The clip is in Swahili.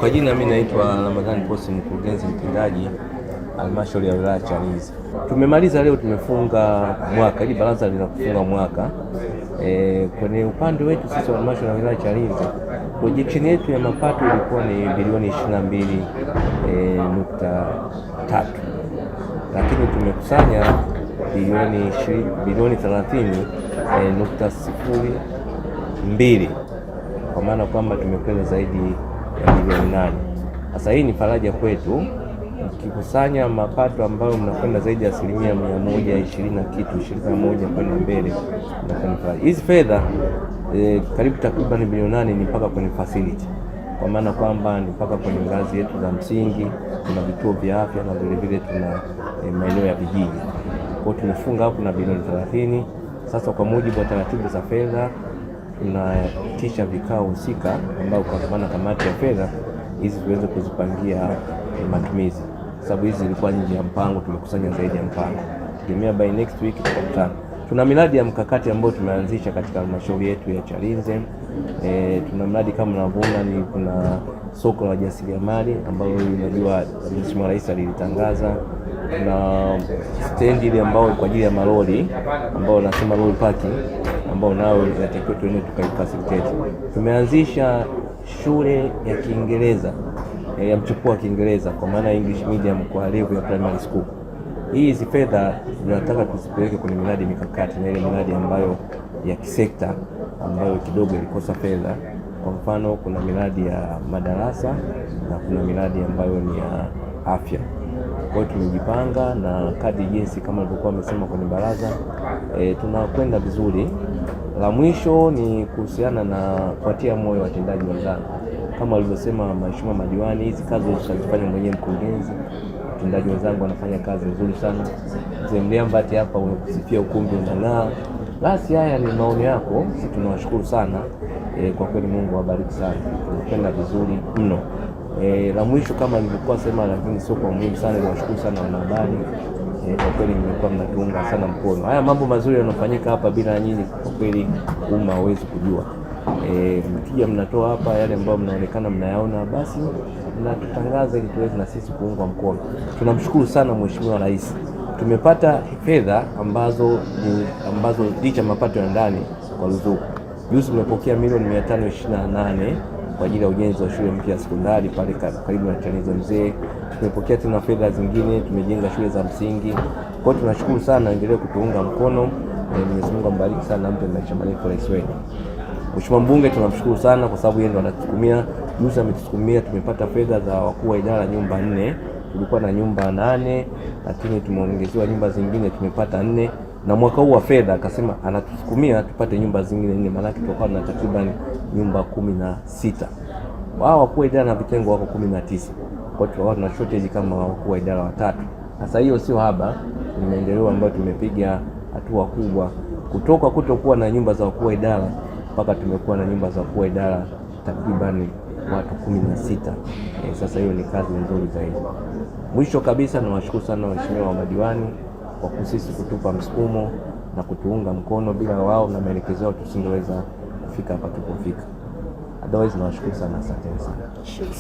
Kwa jina mimi naitwa Ramadhani Posi, mkurugenzi mtendaji halmashauri ya wilaya Chalinze. Tumemaliza leo, tumefunga mwaka, hili baraza linakufunga mwaka. Kwenye upande wetu sisi wa halmashauri ya wilaya Chalinze, projection yetu ya mapato ilikuwa ni bilioni 22.3, lakini tumekusanya bilioni 30.02, kwa maana kwamba tumekwenda zaidi ya bilioni 8. Sasa hii ni faraja kwetu, mkikusanya mapato ambayo mnakwenda zaidi ya 120% na kitu, 21 kwenda mbele, mnakwenda faraja. Hizi fedha karibu takriban bilioni 8 ni mpaka kwenye facility, kwa maana kwamba ni mpaka kwenye ngazi yetu za msingi, tuna vituo vya afya na vilevile tuna maeneo ya vijiji. Kwa hiyo tumefunga hapo na bilioni 30. Sasa kwa mujibu wa taratibu za fedha tunaitisha vikao husika ambao kwa maana kamati ya fedha hizi tuweze kuzipangia matumizi, sababu hizi zilikuwa nje ya mpango, tumekusanya zaidi ya mpango. Tegemea by next week tutakutana. Tuna miradi ya mkakati ambayo tumeanzisha katika halmashauri yetu ya Chalinze. Tuna mradi kama mnavyoona ni kuna soko la wajasiriamali ambalo unajua Mheshimiwa Rais alilitangaza. Tuna stendi ile ambayo kwa ajili ya malori ambao nasema lori parking ambao nao inatakiwa tuende tukaifacilitate. Tumeanzisha shule ya Kiingereza ya mchepuo wa Kiingereza kwa maana English medium kwa level ya primary school. Hizi fedha tunataka tuzipeleke kwenye miradi mikakati na ile miradi ambayo ya kisekta ambayo kidogo ilikosa fedha. Kwa mfano, kuna miradi ya madarasa na kuna miradi ambayo ni ya afya. Kwa hiyo tumejipanga na kadri jinsi kama alivyokuwa amesema kwenye baraza tunakwenda vizuri. La mwisho ni kuhusiana na kuwatia moyo watendaji wenzangu, kama walivyosema mheshimiwa madiwani, hizi kazi tutazifanya mwenyewe mkurugenzi. Watendaji wenzangu wanafanya kazi nzuri sana. Mzee Mliambati hapa umekusifia ukumbi unang'aa. Basi haya ni maoni yako, sisi tunawashukuru sana kwa kweli Mungu awabariki sana, tunakwenda vizuri mno. La mwisho kama nilivyokuwa sema, lakini sio kwa muhimu sana, niwashukuru sana wanahabari kwa kweli mmekuwa mnatuunga sana mkono. Haya mambo mazuri yanofanyika hapa, bila nyinyi kwa kweli umma hauwezi kujua. Mkija mnatoa hapa yale ambayo mnaonekana mnayaona, basi mnatutangaza ili tuweze na sisi kuungwa mkono. Tunamshukuru sana Mheshimiwa Rais, tumepata fedha ambazo licha mapato ya ndani kwa ruzuku. Juzi tumepokea milioni 528 kwa ajili ya ujenzi wa shule mpya ya sekondari pale karibu na Chalinze Mzee. Tumepokea tena fedha zingine, tumejenga shule za msingi. Kwa hiyo tunashukuru sana, endelee kutuunga mkono. Mwenyezi Mungu ambariki sana, ampe maisha marefu rais wetu. Mheshimiwa mbunge tunamshukuru sana kwa sababu yeye ndo anatusukumia. Juzi ametusukumia, tumepata fedha za wakuu wa idara nyumba 4, tulikuwa na nyumba 8 lakini tumeongezewa nyumba zingine tumepata 4, na mwaka huu wa fedha akasema anatusukumia tupate nyumba zingine 4, maana tutakuwa na takriban nyumba 16. Wao wakuu wa idara na vitengo wako 19. Kwa hiyo tuna shortage kama wakuu wa idara 3. Sasa hiyo sio haba, ni maendeleo ambayo tumepiga hatua kubwa kutoka kutokuwa na nyumba za wakuu wa idara mpaka tumekuwa na nyumba za wakuu wa idara takriban watu 16. Sasa hiyo ni kazi nzuri zaidi. Mwisho kabisa nawashukuru sana waheshimiwa wa madiwani kwa sisi kutupa msukumo na kutuunga mkono. Bila wao na maelekezo yao tusingeweza kufika hapa tulipofika. Otherwise nawashukuru sana, asanteni sana.